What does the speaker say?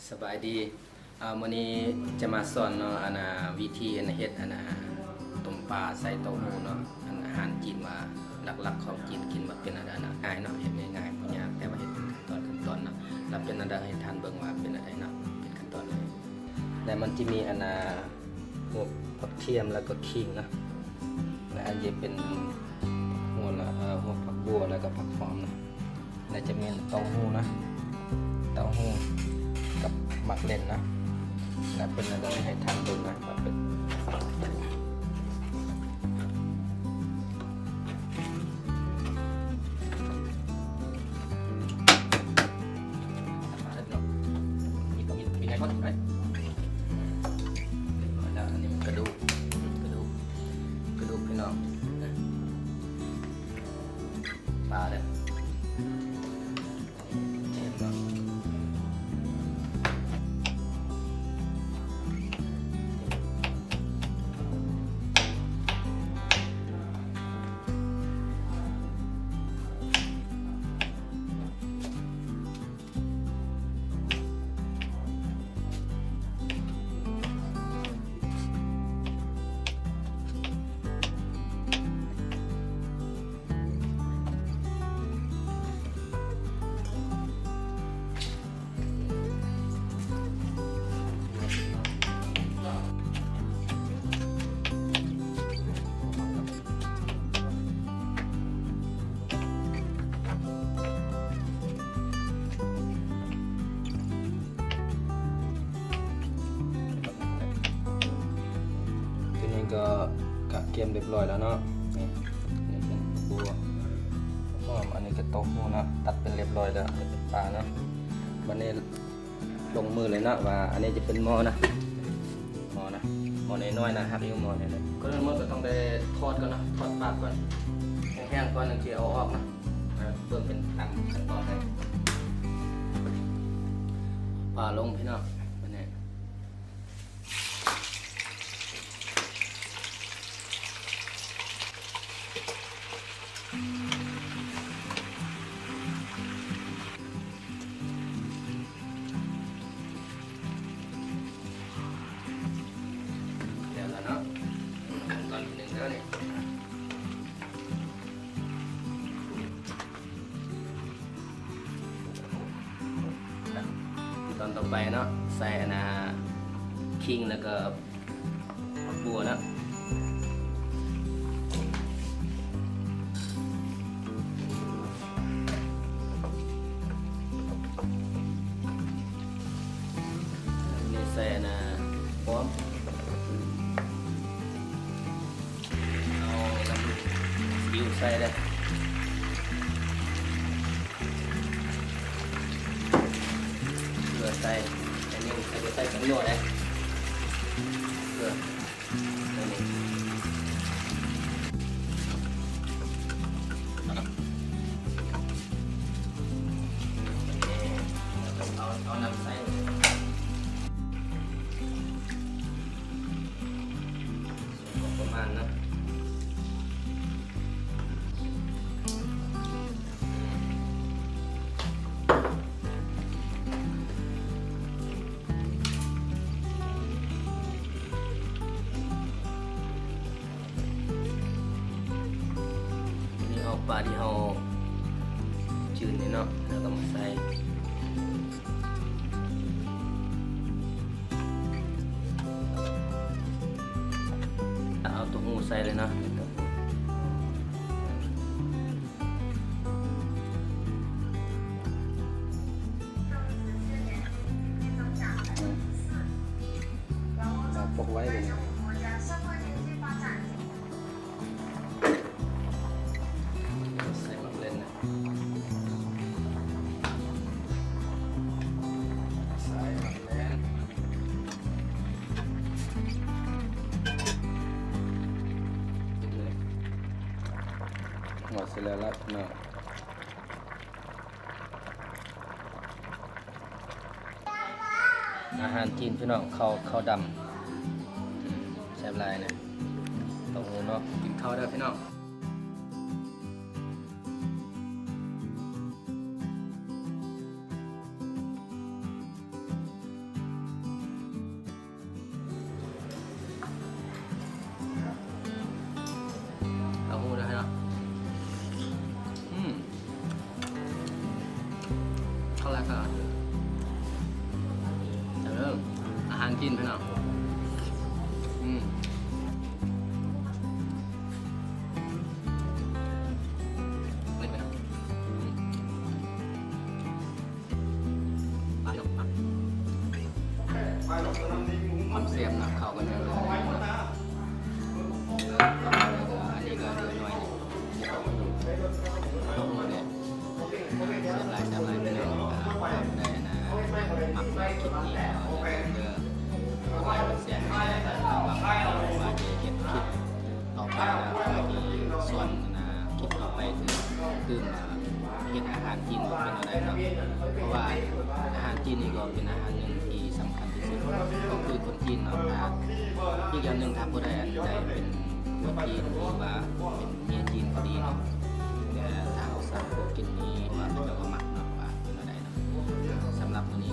ສະບາຍດີ ອາ ມື້ນີ້ຈະມາສອນເນາະ ອັນນ່າ ວິທີອັນເຮັດອັນນ່າ ຕົ້ມປາໃສ່ເຕົ້າຫູ້ເນາະ ອັນອາຫານຈີນວ່າຫຼັກໆຂອງຈີນກິນວ່າເປັນອັນນັ້ນ ງ່າຍເນາະ ເຮັດງ່າຍໆ ບໍ່ຍາກ ແຕ່ວ່າເຮັດເປັນຂັ້ນຕອນຂັ້ນຕອນເນາະ ແລ້ວເປັນອັນໃດໃຫ້ທ່ານເບິ່ງວ່າເປັນອັນໃດເນາະ ເປັນຂັ້ນຕອນເລີຍ ແລ້ວມັນຈະມີອັນນ່າ ຫົວຜັກທຽມ ແລ້ວກໍຂີງເນາະ ແລ້ວອັນນີ້ເປັນຫົວລະ ເອີ ຫົວຜັກບົ່ວ ແລ້ວກໍຜັກຫອມເນາະ. ແລະຈະແມ່ນເຕົ້າຫູ້ນະ ເຕົ້າຫູ້ກັບໝາກເລັ່ນນະ ແລະເປັນແນວໃດໃຫ້ທ່ານເບິ່ງນະວ່າເປັນ ມີ ມີ ມີໄດ້ກ່ອນໄດ້ ເລີຍ ອັນນີ້ມັນກະດູກ ກະດູກ ກະດູກ ພີ່ນ້ອງ ປາເດີ. ຕົວນີ້ກໍກະກຽມຮຽບຮ້ອຍແລ້ວເນາະ ນີ້ ອັນນີ້ເປັນບົວຫອມ ອັນນີ້ກໍເຕົ້າຫູ້ເນາະ ຕັດເປັນຮຽບຮ້ອຍແລ້ວ ອັນນີ້ເປັນປາເນາະ ບາດນີ້ລົງມືເລີຍເນາະ ວ່າອັນນີ້ຈະເປັນໝໍ້ນະ ໝໍ້ນະ ໝໍ້ນ້ອຍໆນະ ຮັກຢູ່ໝໍ້ນ້ອຍໆ ກ່ອນອື່ນໝົດກໍຕ້ອງໄດ້ທອດກ່ອນເນາະ ທອດປາກກ່ອນ ແຫ້ງໆກ່ອນ ຈັ່ງຊິເອົາອອກເນາະ ເບິ່ງເປັນຕາມຂັ້ນຕອນເລີຍ ປາລົງພີ່ນ້ອງ ບາດນີ້ ແລ້ວລະເນາະ ຂັ້ນຕອນທີໜຶ່ງເດີນີ້ ຕອນຕໍ່ໄປເນາະ ໃສ່ອັນນ່າ ຂີງ ແລ້ວກໍ ໝາກບົວເນາະ ນີ້ໃສ່ອັນນ່າ ຫອມ ເອົານ້ຳຊີອິ້ວໃສ່ເດີ ເກືອໃສ່ ອັນນີ້ໃສ່ ໃສ່ແປ້ງນົວເດ້ ເກືອ ອັນນີ້ ເອົາ ເອົານ້ຳໃສ່ ພໍປະມານເນາະ ນີ້ເອົາປາທີ່ເຮົາຈືນນີ້ເນາະ ແລ້ວກໍມາໃສ່ ເອົາເຕົ້າຫູ້ໃສ່ເລີຍເນາະ. ເອົາປົກໄວ້ເລີຍ. ໃສ່ໝາກເລັ່ນນະ ໃສ່ໝາກເລັ່ນ ກິນເລີຍ. ເອົາ ເສັດແລ້ວລະພີ່ນ້ອງ. ອາຫານຈີນພີ່ນ້ອງ ເຂົ້າ ເຂົ້າດຳ ແຊບຫຼາຍນະ ເຕົ້າຫູເນາະ. ກິນເຂົ້າເດີພີ່ນ້ອງ. ຈີນ ພີ່ນ້ອງ ອືມ ເບິ່ງ ພີ່ນ້ອງ ອືມ ມາ ພີ່ນ້ອງ ມາ ຄວາມແຊບນະ ເຂົ້າກັນເລີຍ ອັນນີ້ກໍເຫຼືອໜ້ອຍໜຶ່ງ ເຂົ້າກັນເລີຍ. ແຊບຫຼາຍ ແຊບຫຼາຍ ພີ່ນ້ອງ ຖ້າຜູ້ໃດນະ ມັກກິນອີກກໍຢ່າລືມເດີ ກົດໄລກົດແຊໃຫ້ແດ່ ຖ້າຫາກວ່າຢາກເຮັດຄລິບຕໍ່ໄປນະ ຂ້ອຍຊິຊວນນະ ຄລິບຕໍ່ໄປຄື ຄືມາເຮັດອາຫານຈີນວ່າເປັນແນວໃດເນາະ ເພາະວ່າອາຫານຈີນນີ້ກໍເປັນອາຫານໜຶ່ງທີ່ສຳຄັນທີ່ສຸດ ກໍຄືຄົນຈີນເນາະ ຖ້າ ອີກຢ່າງໜຶ່ງ ຖ້າຜູ້ໃດອັນໃດເປັນຄົນຈີນ ຫຼືວ່າເປັນເມຍຈີນກໍດີເນາະ ແຕ່ທາງສາວພວກກິນນີ້ວ່າເຂົາເຈົ້າກໍມັກເນາະ ວ່າເປັນແນວໃດເນາະ. ສຳລັບມື້ນີ້